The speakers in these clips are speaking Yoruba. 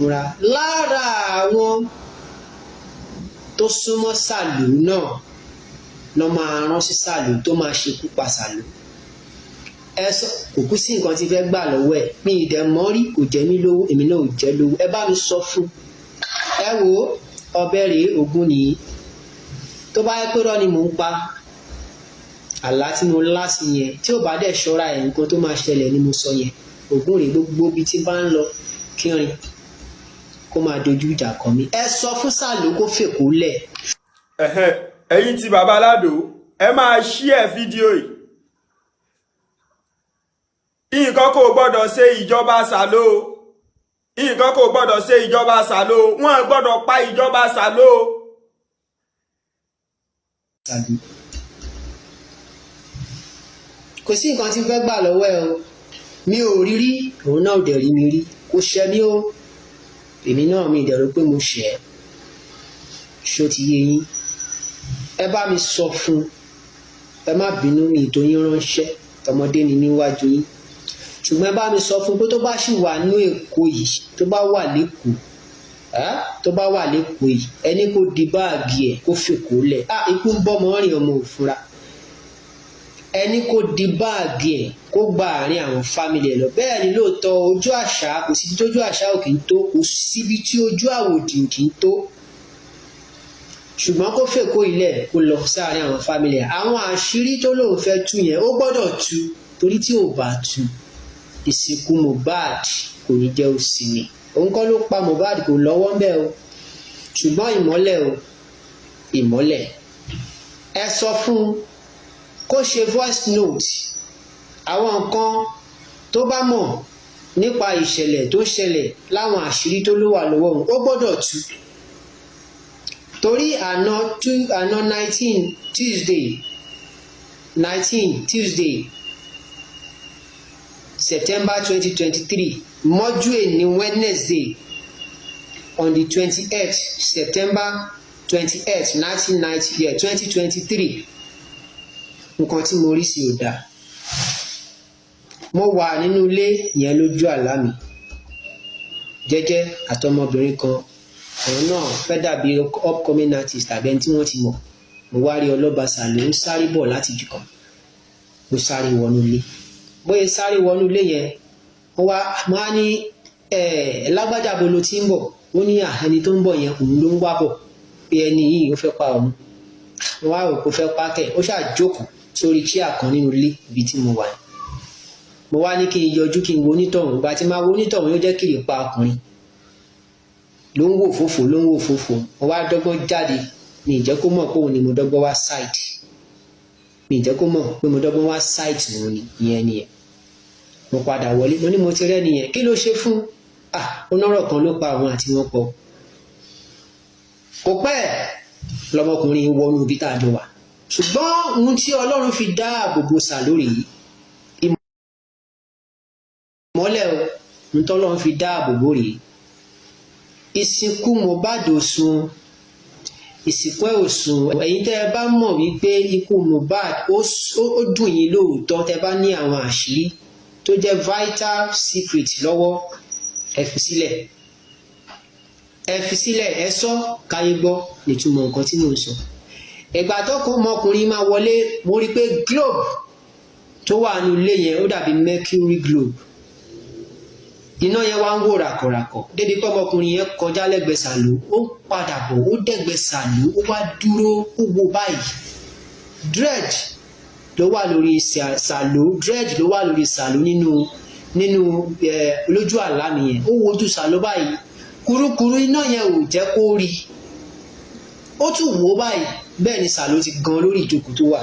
Fúnra lára àwọn tó súnmọ́ Sàlù náà lọ́ máa rán sí Sàlù tó máa ṣekú pa Sàlù. Ẹ sọ, kò kú sí nǹkan tí fẹ́ gbà lọ́wọ́ ẹ̀. Mi ì dẹ̀ mọ́ rí, kò jẹ́ mí lówó, èmi náà ò jẹ́ lówó. Ẹ bá mi sọ fún ẹ. Wo ọbẹ̀ rèé, ogún nìyí. Tó bá yẹ pé rọ́ ni mò ń pa, àlá tí mo lá sí yẹn, tí ò bá dẹ̀ ṣọ́ra ẹ̀, nǹkan tó máa ṣẹlẹ̀ ni mo sọ yẹn. Ògún rèé, gbogbo ibi tí bá ń lọ kírin kó máa dojú ìjà kọ mí. Ẹ sọ fún Sàlù kó fèkó lẹ̀. Ẹ̀yin tí baba aládò, ẹ máa share fídíò yìí. Nǹkan kò gbọ́dọ̀ ṣe ìjọba Sàló, nǹkan kò gbọ́dọ̀ ṣe ìjọba Sàló, wọ́n gbọ́dọ̀ pa ìjọba Sàló. Sàlù, kò sí nǹkan tí fẹ́ gbà lọ́wọ́ ẹ o. Mi ò rí rí, òun náà ò dẹ̀ rí mi rí. Kò ṣẹ mí o, èmi náà mi ìdẹ̀rù pé mo ṣẹ̀ ẹ́. Ṣó ti yé yín? Ẹ bá mi sọ fún ẹ. Má bínú, mi tó yín ránṣẹ́, tọmọdé ni níwájú yín, ṣùgbọ́n ẹ bá mi sọ fún pé tó bá sì wà ní Èkó yìí, tó bá wà lÉkòó, tó bá wà lÉkòó yìí, ẹni kó di báàgì ẹ̀, kó fèkó lẹ̀. Ikú ń bọ́mọ rìn, ọmọ òfura. Ẹni kó di báàgì ẹ̀, kó gba àárín àwọn family ẹ̀ lọ. Bẹ́ẹ̀ ni lóòótọ́, ojú àṣà kò síbi tójú àṣà ò kì í tó, kò síbi tí ojú àwòdì ò kì í tó, ṣùgbọ́n kó fèkó ilẹ̀, kó lọ sáàárín àwọn family ẹ̀. Àwọn àṣírí tó lóun fẹ́ tú yẹn, ó gbọ́dọ̀ tú, torí tí ò bá tú, ìsìnkú Mohbad kò ní jẹ́ òsì ni. Òun kọ́ ló pa Mohbad, kò lọ́wọ́ ń bẹ̀ o, ṣùgbọ́n ìmọ́lẹ̀ o, ìmọ́lẹ̀. Ẹ sọ fún un kó ṣe voice note àwọn nǹkan tó bá mọ̀ nípa ìṣẹ̀lẹ̀ tó ṣẹlẹ̀, láwọn àṣírí tó ló wà lọ́wọ́ òun, ó gbọ́dọ̀ tú, torí àná two, àná 19 Tuesday, 19 Tuesday September 2023 mọ́jú èní Wednesday on the 28th September, 28 1990, yeah, 2023, nǹkan tí mo rí sí ò dáa. Mo wà nínú ilé yẹn lójú àlá mi jẹ́jẹ́ àtọmọbìnrin kan. Òun náà fẹ́ dàbí upcoming artist tàbí ẹni tí wọ́n ti mọ̀. Mo wá rí ọlọ́ba Sàlù ń sáré bọ̀ láti ibì kan. Mo sáré wọnú ilé. Bóyá sáré wọnú ilé yẹn, mo wá, mo á ní, ẹ lágbájá, bo ló ti ń bọ̀? Ó ní ẹni tó ń bọ̀ yẹn, òun ló ń wá bọ̀, pé ẹni yìí, ó fẹ́ pa òun. Mo wá rò pé ó fẹ́ pa kẹ̀. Ó ṣáà jókòó sórí chair kan nínú ilé ibi tí mo wà. Mo wá ní kí n yọjú, kí n wo onítọ̀hún. Ìgbà tí máa wo onítọ̀hún, yóò jẹ́ kí n pa ọkùnrin ló ń wò fòfò, ló ń wò fòfò. Mo wá dọ́gbọ́n jáde. Mi ì jẹ́ kó mọ̀ pé òun ni. Mo dọ́gbọ́n wá side, mi ì jẹ́ kó mọ̀ pé mo dọ́gbọ́n wá side òun ni ìyẹn nìyẹn. Mo padà wọlé, mo ní mo ti rẹ́ nìyẹn, kí ló ṣe fún? Ah, onọ́rọ̀ kan ló pa òun àti wọn pọ̀. Kò pẹ́, lọmọkùnrin wọnú ibi tá a jọ wà, ṣùgbọ́n ohun tí Ọlọ́run fi dáàbò bo Sàlórì yìí, ìmọ́lẹ̀ o, ohun tí Ọlọ́run fi dáàbò bò rèé. Ìsìnkú Mohbad ò sùn, ìsìnkú ẹ̀ ò sùn. Ẹ̀yin tẹ́ ẹ bá mọ̀ wípé ikú Mohbad ó dùn yín lóòótọ́, tẹ́ bá ní àwọn àṣírí tó jẹ́ vital secret lọ́wọ́, ẹ fi sílẹ̀, ẹ fi sílẹ̀, ẹ sọ káyé gbọ́ nítumọ̀ nǹkan tí mò ń sọ. Ìgbà tó kọ́ ọmọkùnrin máa wọlé, mo rí i pé globe tó wà nínú ilé yẹn, ó dàbí mercury globe. Iná yẹn wá ń wò ràkọ̀ràkọ̀ débi pé ọmọkùnrin yẹn kọjá lẹ́gbẹ̀ẹ́ Sàló, ó ń padà bọ̀, ó dẹ̀gbẹ́ Sàló, ó wá dúró, ó wo báyìí. Dread ló wà lórí Sàló, dread ló wà lórí Sàló nínú ẹ lójú àlá mi yẹn. Ó wojú Sàló báyìí, kurukuru iná yẹn ò jẹ́ kó rí. Ó tún wò ó báyìí, bẹ́ẹ̀ ni Sàló ti gan lórí ìjókòó tó wà.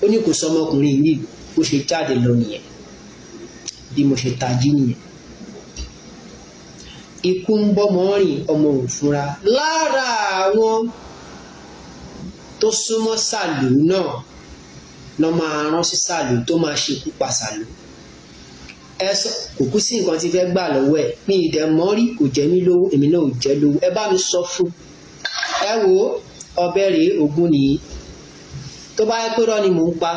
Ó ní kò sọmọkùnrin yìí, bó ṣe jáde lọ nìyẹn. Bí mo ṣe tají nìyẹn. Ikú ń bọ́mọ rìn, ọmọ òfúnra. Lára àwọn tó súnmọ́ Sàlù náà lọ́ máa rán sí Sàlù tó máa ṣekú pa Sàlù. Ẹ sọ, kò kú sí nǹkan tí fẹ́ gbà lọ́wọ́ ẹ̀. Mi ì dẹ̀ mọ́ rí, kò jẹ́ mí lówó, èmi náà ò jẹ́ lówó. Ẹ bá mi sọ fún ẹ. Wo ọbẹ̀ rèé, ogún nìyí. Tó bá yẹ pé rọ́ ni mò ń pa,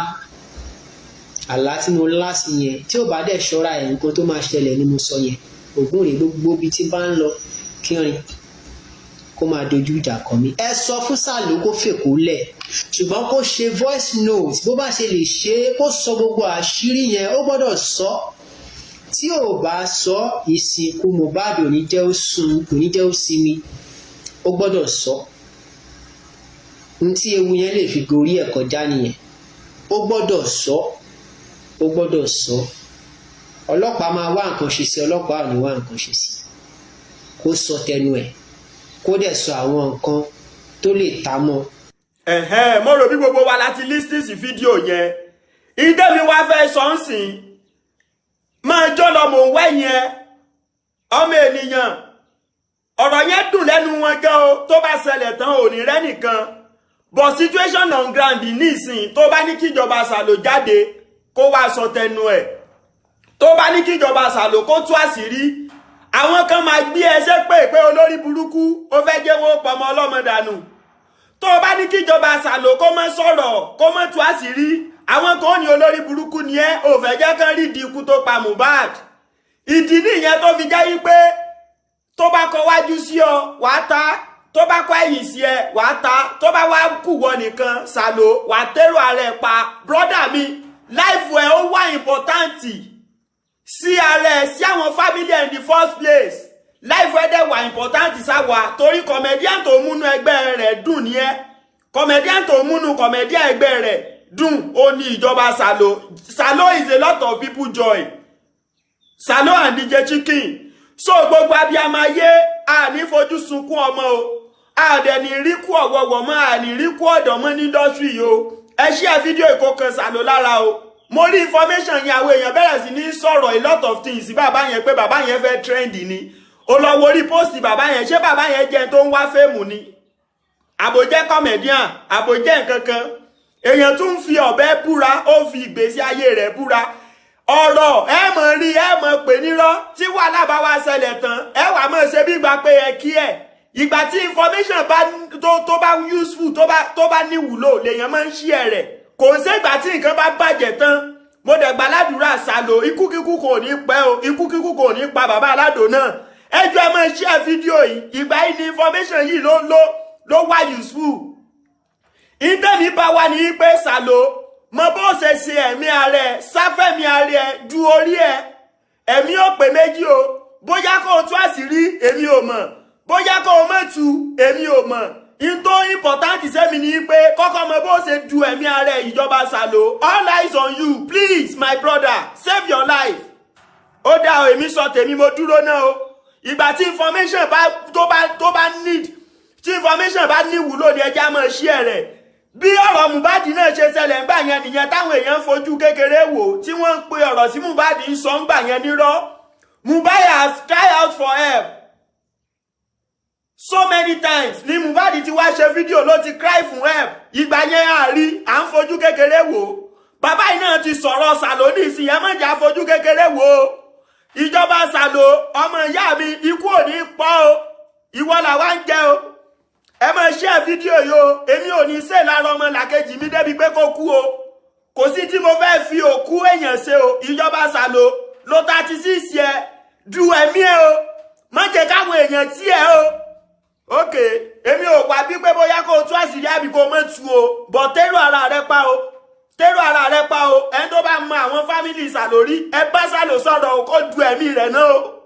àlá tí mo lá sí yẹn, tí ò bá dẹ̀ ṣọ́ra ẹ̀, nǹkan tó máa ṣẹlẹ̀ ni mo sọ yẹn. Ògún rèé, gbogbo ibi tí bá ń lọ kírin kó máa dojú ìjà kọ mí. Ẹ sọ fún Sàló kó fèkó lẹ̀, ṣùgbọ́n kó ṣe voice note bó bá ṣe lè ṣe é, kó sọ gbogbo àṣírí yẹn. Ó gbọ́dọ̀ sọ. Tí ò bá sọ, ìsìnkú Mohbad ò ní jẹ́ ó sùn, kò ní jẹ́ ó sinmi. Ó gbọ́dọ̀ sọ. N tí ewu yẹn lè fi gorí ẹ̀ kọjá nìyẹn. Ó gbọ́dọ̀ sọ, ó gbọ́dọ̀ sọ. Ọlọ́pàá máa wá nǹkan ṣe sí, ọlọ́pàá ò ní wá nǹkan ṣe sí. Kó sọ tẹnu ẹ̀, kó dẹ̀ sọ àwọn nǹkan tó lè ta mọ́. Ẹ̀hẹ́n, mo rò bí gbogbo wa láti listen sí fídíò yẹn. Ìdé mi wá fẹ́ sọ ń sìn, máa jó lọ, mò ń wẹ́ yẹn. Ọmọ ènìyàn, ọ̀rọ̀ yẹn dùn lẹ́nu wọn gan o. Tó bá ṣẹlẹ̀ tán, ò ní rẹ́ nìkan, but situation on ground nísìn, tó bá ní kíjọba Sàlò jáde kó wá sọ tẹnu ẹ̀, tó bá ní kíjọba Sàlò kó tú àṣírí, àwọn kan máa gbé ẹsẹ̀ pé olórí burúkú, ó fẹ́ jẹ́ wọ́n pọmọ ọlọ́mọ dànù. Tó bá ní kíjọba Sàlò kó má sọ̀rọ̀, kó má tú àṣírí, àwọn kan ó ní olórí burúkú ni ẹ́, ò fẹ́ jẹ́ kán rí ìdí ikú tó pa Mohbad. Ìdí nìyẹn tó fi jẹ́ wípé tó bá kọ wájú sí ọ, wàá ta, tó bá kọ ẹ̀yìn sí ẹ, wàá ta, tó bá wá kù wọ nìkan, Sàlò, wàá tẹ́rù ara ẹ̀ pa. Brother mi, life ẹ̀ ó wá important sí ara ẹ̀, sí àwọn family in the first place. Life ẹ̀ dẹ̀ wà important sáwa, torí comedian tó múnú ẹgbẹ́ rẹ̀ dùn ní ẹ́. Comedian tó múnú comedian ẹgbẹ́ rẹ̀ dùn, ó ní ìjọba Sàlò. Sàlò is a lot of people joy, Sàlò and DJ Chicken. So gbogbo abiyamọ ayé, àní fojú sunkún ọmọ o, àdẹ̀ ní ríkú ọ̀wọ̀wọ̀ mọ́, àní ríkú ọ̀dọ̀ mọ́ ní industry yìí o. Ẹ share fídíò ìkókan Sàlò lára o. Mo rí information yẹn, àwọn èèyàn bẹ̀rẹ̀ sí ní sọ̀rọ̀ a lot of things sí bàbá yẹn, pé bàbá yẹn fẹ́ trend ni. Ó lọ wo orí post bàbá yẹn. Ṣé bàbá yẹn jẹ́ tó ń wá fame ni, àbòjẹ́ comedian, àbòjẹ́ nǹkan kan? Èèyàn tún ń fi ọ̀bẹ búra, ó fi ìgbésí ayé rẹ̀ búra. Ọ̀rọ̀ ẹ mọ̀ rí, ẹ mọ̀ pé nírọ́. Tí wàhálà bá wá ṣẹlẹ̀ tán, ẹ wà mọ̀ ṣe bí gbà pé ẹ kí ẹ̀. Ìgbà tí information bá tó bá useful, tó bá níwúlò, lèèyàn máa ń ṣí ẹ rẹ̀. Kò ń ṣègbà tí nǹkan bá bàjẹ́ tán. Mo dẹ̀ gbàládùúrà, Sàlò, ikú kíkú kò ní pẹ́ o, ikú kíkú kò ní pa bàbá aládò náà. Ẹ jọ̀ọ́, ẹ máa share fídíò yìí. Ìgbà yìí ni information yìí ló wá useful. Ìtẹ̀mí bá wà ní pé Sàlò, mọ bó ṣe ṣe ẹ̀mí ara ẹ̀, sáfẹ́mi ara ẹ̀ ju orí ẹ̀. Ẹ̀mí ò pé méjì o. Bóyá kó o tú àṣírí, èmi ò mọ̀. Bóyá kó o mọ̀ tú, èmi ò mọ̀. In tó important sẹ́mi ni pé kọ́kọ́ mọ bó ṣe du ẹ̀mí ara ẹ̀. Ìjọba Sàlò, all eyes on you. Please, my brother, save your life. Ó dá o. Èmi sọ tèmi, mo dúró náà o. Ìgbà tí information bá tó bá need, tí information bá ní ìwúlò ní ẹja máa share rẹ̀. Bí ọ̀rọ̀ Mohbad náà ṣe ṣẹlẹ̀ ńgbà yẹn nìyẹn, táwọn èèyàn fojú kékeré wò, tí wọ́n ń pe ọ̀rọ̀ tí Mohbad ń sọ ńgbà yẹn nírọ́. Mohbad has cried out for help so many times ni. Mohbad ti wá ṣe fídíò, ló ti cry for help. Ìgbà yẹn àrí à ń fojú kékeré wò. Bàbá yìí náà ti sọ̀rọ̀ Sàlò ní ìsìn yẹn, má jà fojú kékeré wò ó. Ìjọba Sàlò, ọmọ ìyá mi, ikú ò ní pọ̀ o, ìwọ làwa ń jẹ o. Ẹ máa share fídíò yìí o. Èmi ò ní ṣe lára ọmọ làkejì mi débi pé kó kú o. Kò sí tí mo fẹ́ fi òkú èèyàn ṣe o. Ìjọba Sàlò, lo 36 ẹ du ẹ̀mí ẹ o, má jẹ́ káwọn èèyàn tí ẹ o. Ok, èmi ò wá bí pé bóyá kó o tú àṣírí àbí kó o mọ̀ tú o, bọ̀ tẹ́rù ara rẹ pa o, tẹ́rù ara rẹ pa o. Ẹni tó bá mọ àwọn family Sàlórí, ẹ bá Sàlò sọ̀rọ̀ o, kó du ẹ̀mí rẹ̀ náà o.